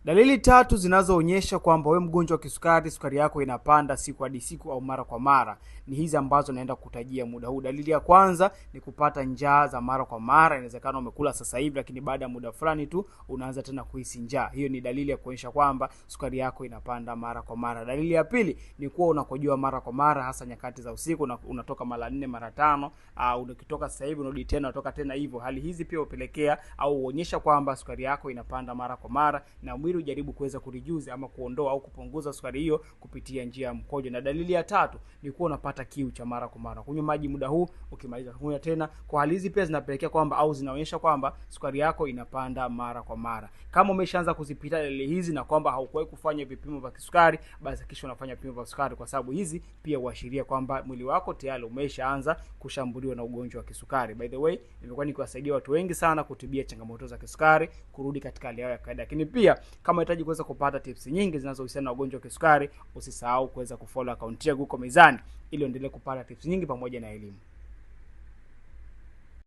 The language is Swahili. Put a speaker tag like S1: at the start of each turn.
S1: Dalili tatu zinazoonyesha kwamba wewe mgonjwa wa kisukari, sukari yako inapanda siku hadi siku au mara kwa mara ni hizi ambazo naenda kutajia muda huu. Dalili ya kwanza ni kupata njaa za mara kwa mara. Inawezekana umekula sasa hivi, lakini baada ya muda fulani tu unaanza tena kuhisi njaa. Hiyo ni dalili ya kuonyesha kwamba sukari yako inapanda mara kwa mara. Dalili ya pili ni kuwa unakojoa mara kwa mara, hasa nyakati za usiku, na unatoka mara 4 mara 5, au ukitoka sasa hivi unarudi tena, unatoka tena hivyo. Hali hizi pia hupelekea au huonyesha kwamba sukari yako inapanda mara kwa mara, na mwili ujaribu kuweza kureduce ama kuondoa au kupunguza sukari hiyo kupitia njia ya mkojo. Na dalili ya tatu ni kuwa unapata kiu cha mara kwa mara, kunywa maji muda huu, ukimaliza kunywa tena. Kwa hali hizi pia zinapelekea kwamba au zinaonyesha kwamba sukari yako inapanda mara kwa mara. Kama umeshaanza kuzipita dalili hizi na kwamba haukuwahi kufanya vipimo vya kisukari, basi hakikisha unafanya vipimo vya sukari, kwa sababu hizi pia huashiria kwamba mwili wako tayari umeshaanza kushambuliwa na ugonjwa wa kisukari. By the way, nimekuwa nikiwasaidia watu wengi sana kutibia changamoto za kisukari kurudi katika hali yao ya kawaida. Lakini pia kama unahitaji kuweza kupata tips nyingi zinazohusiana na ugonjwa wa kisukari, usisahau kuweza kufollow account yangu huko mezani ili uendelee kupata tips nyingi pamoja na elimu.